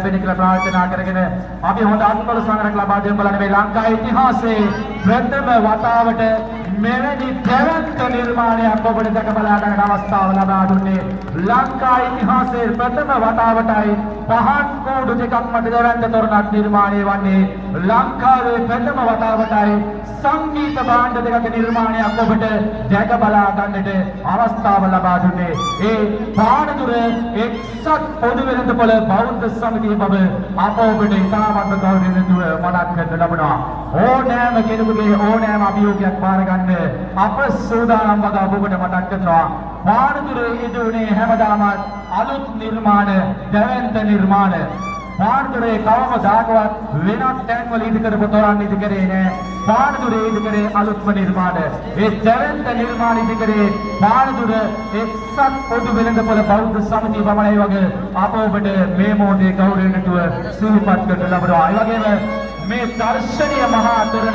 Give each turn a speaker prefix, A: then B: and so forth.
A: ලැබෙන කියලා ප්‍රාර්ථනා කරගෙන අපි හොඳ අත්පොළ සඟරක් ලබා දෙමු. බලන්න, මේ ලංකා ඉතිහාසයේ ප්‍රථම වතාවට මෙවැනි දැවැන්ත නිර්මාණයක් ඔබට දැක බලා ගන්නට අවස්ථාව ලබා දුන්නේ. ලංකා ඉතිහාසයේ ප්‍රථම වතාවටයි පහන් කූඩු දෙකක් මත දැවැන්ත තොරණක් නිර්මාණය වන්නේ. ලංකාවේ ප්‍රථම වතාවටයි සංගීත භාණ්ඩ දෙකක නිර්මාණයක් ඔබට දැක බලා ගන්නට අවස්ථාව ලබා දුන්නේ. ඒ පානදුර එක්සත් පොදු වෙළඳපොළ බෞද්ධ සමිතිය බව අප ඔබට ඉතාමත්ම ගෞරවයෙන් මතක් කරන්න ලබනවා. ඕනෑම කෙනෙකුගේ ඕනෑම අභියෝගයක් බාර ගන්න අප සූදානම් බව ඔබට මතක් කරනවා. පානදුරේ ඉදුණේ හැමදාමත් අලුත් නිර්මාණ, දැවැන්ත නිර්මාණ. පානදුරේ කවමදාකවත් වෙනත් තැන්වල ඉදි කරපු තොරන් ඉදි කරේ නෑ. පානදුරේ ඉදි කරේ අලුත්ම නිර්මාණ. ඒ දැවැන්ත නිර්මාණ ඉදි කරේ පානදුර එක්සත් පොදු වෙළඳපොළ බෞද්ධ සමිතිය පමණයි වගේ අප ඔබට මේ මොහොතේ ගෞරවයෙන් යුතුව සිහිපත් කරනු ලබනවා. ඒ වගේම මේ දර්ශනීය මහා තොරණ